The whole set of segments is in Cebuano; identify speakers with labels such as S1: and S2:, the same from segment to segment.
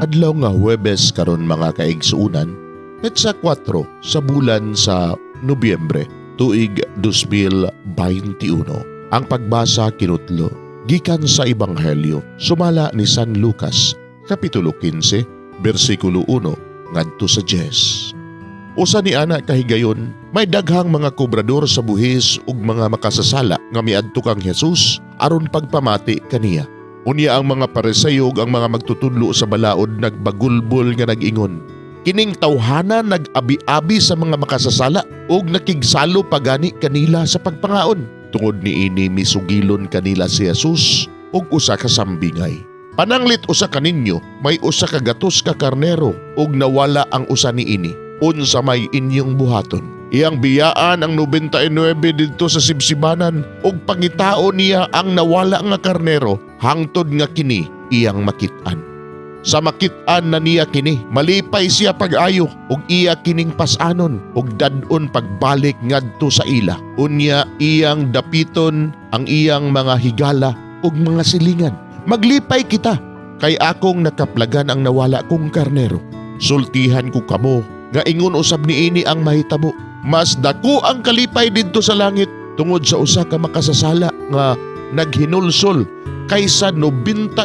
S1: Adlaw nga Huwebes karon, mga kaigsuonan, petsa 4 sa bulan sa Nobyembre, tuig 2021. Ang pagbasa kinutlo gikan sa Ebanghelyo sumala ni San Lucas, kapitulo 15, bersikulo 1 ngadto sa 10. Usa ni ana kahigayon, may daghang mga kobrador sa buhis ug mga makasasala nga miadto kang Jesus aron pagpamati kaniya. Unya ang mga Pariseo ug ang mga magtutudlo sa balaod nagbagulbol nga nag-ingon, "Kining tawhana nag-abi-abi sa mga makasasala ug nakigsalo pagani kanila sa pagpangaon." Tungod niini, misugilon kanila si Jesus og usa ka sambingay. "Pananglit usa kaninyo may 100 ka karnero ug nawala ang usa niini. Unsa may inyong buhaton? Iyang biyaan ang 99 didto sa sibsibanan ug pangitaon niya ang nawala nga karnero hangtod nga kini iyang makit-an. Sa makit-an na niya kini, malipay siya pag-ayo ug iya kining pas-anon ug dad-on pagbalik ngadto sa ila. Unya iyang dapiton ang iyang mga higala ug mga silingan, 'Maglipay kita kay akong nakaplagan ang nawala kong karnero.' Sultihan ko kamo nga ingon usab niini ang mahitabo. Mas dako ang kalipay didto sa langit tungod sa usa ka makasasala nga naghinulsol kaysa 99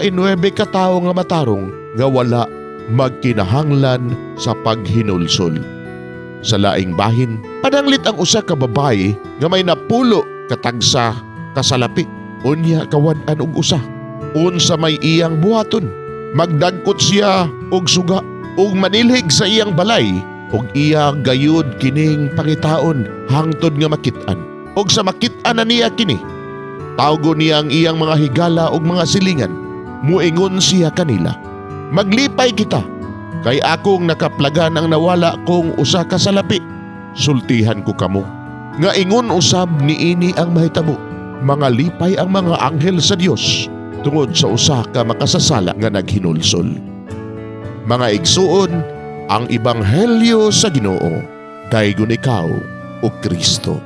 S1: ka tawo nga matarong nga wala magkinahanglan sa paghinulsol. Sa laing bahin, pananglit ang usa ka babayi nga may 10 ka tagsa ka salapi. Unya kawad-an og usa. Unsa may iyang buhaton? Magdagkot siya og suga ug manilhig sa iyang balay ug iya gayud kining pangitaon hangtod nga makit-an. Ug sa makit-an na niya kini, tawgon niya ang iyang mga higala ug mga silingan. Muingon siya kanila, 'Maglipay kita kay akong nakaplagan ang nawala kong usa ka salapi.' Sultihan ko kamo nga ingon usab niini ang mahitabo. Mga lipay ang mga anghel sa Dios tungod sa usa ka makasasala nga naghinulsol." Mga igsuon, ang ebanghelyo sa Ginoo. Daygon ikaw, o Kristo.